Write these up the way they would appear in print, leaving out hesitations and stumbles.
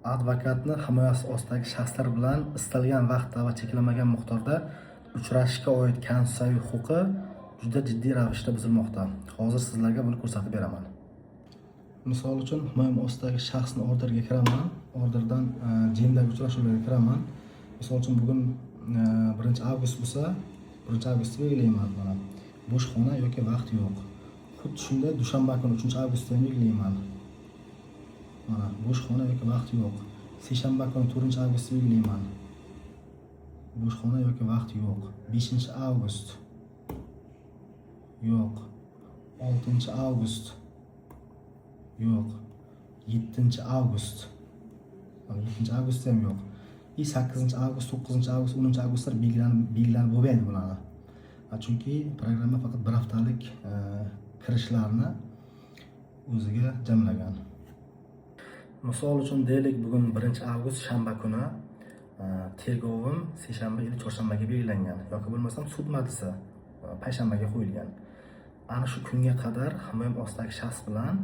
Advokatni himoyasi ostidagi shaxslar bilan istalgan vaqtda va cheklanmagan miqdorda uchrashishga oid konstitutsiyaviy huquqi juda jiddiy ravishda buzilmoqda. Hozir sizlarga buni ko'rsatib beraman. Misol uchun, himoyam ostidagi shaxsni orderga kiraman, orderdan jemdagi uchrashuvlarga kiraman. Misol uchun, bugun 1-avgust bo'lsa, 1-avgustni belgilayman. Mana, bo'sh xona yoki vaqt yo'q. Xuddi shunday dushanba kuni, 3-avgustda ham belgilayman. Mana, bo'sh xona yoki vaqt yo'q. Seshanba kuni, 4-avgustda belgilayman, bo'sh xona yoki vaqt yo'q. 5-avgust yo'q, 6-avgust yo'q, 7-avgust, mana, 7-avgustda ham yo'q. И 8-avgust, 9-avgust, 10-avgustlar belgilanib bo'lmaydi bularni. Chunki programma faqat bir haftalik kirishlarni o'ziga jamlagan. Misol uchun, deylik, bugun 1-avgust, shanba kuni, tergovim seshanba или chorshanbaga belgilangan yoki bo'lmasam sud majlisi payshanbaga qo'yilgan. Ana shu kunga qadar himoyam ostidagi shaxs bilan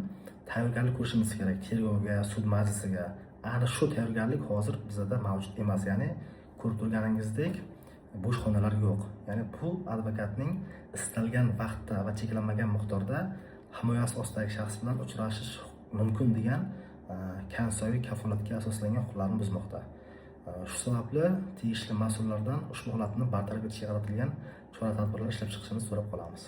tayyorgarlik ko'rishimiz kerak tergovga, sud majlisiga. Ana shu tayyorgarlik hozir bizada mavjud emas, ya'ni ko'rib turganingizdek, bo'sh xonalar yo'q. Ya'ni bu advokatning istalgan vaqtda va cheklanmagan miqdorda himoyasi ostidagi shaxs bilan uchrashish mumkin degan konstitutsiyaviy kafolatga asoslangan huquqlarni buzmoqda. Shu sababli tegishli mas'ullardan ushbu holatni bartaraf etishga qaratilgan chora tadbirlar ishlab chiqishini so'rab qolamiz.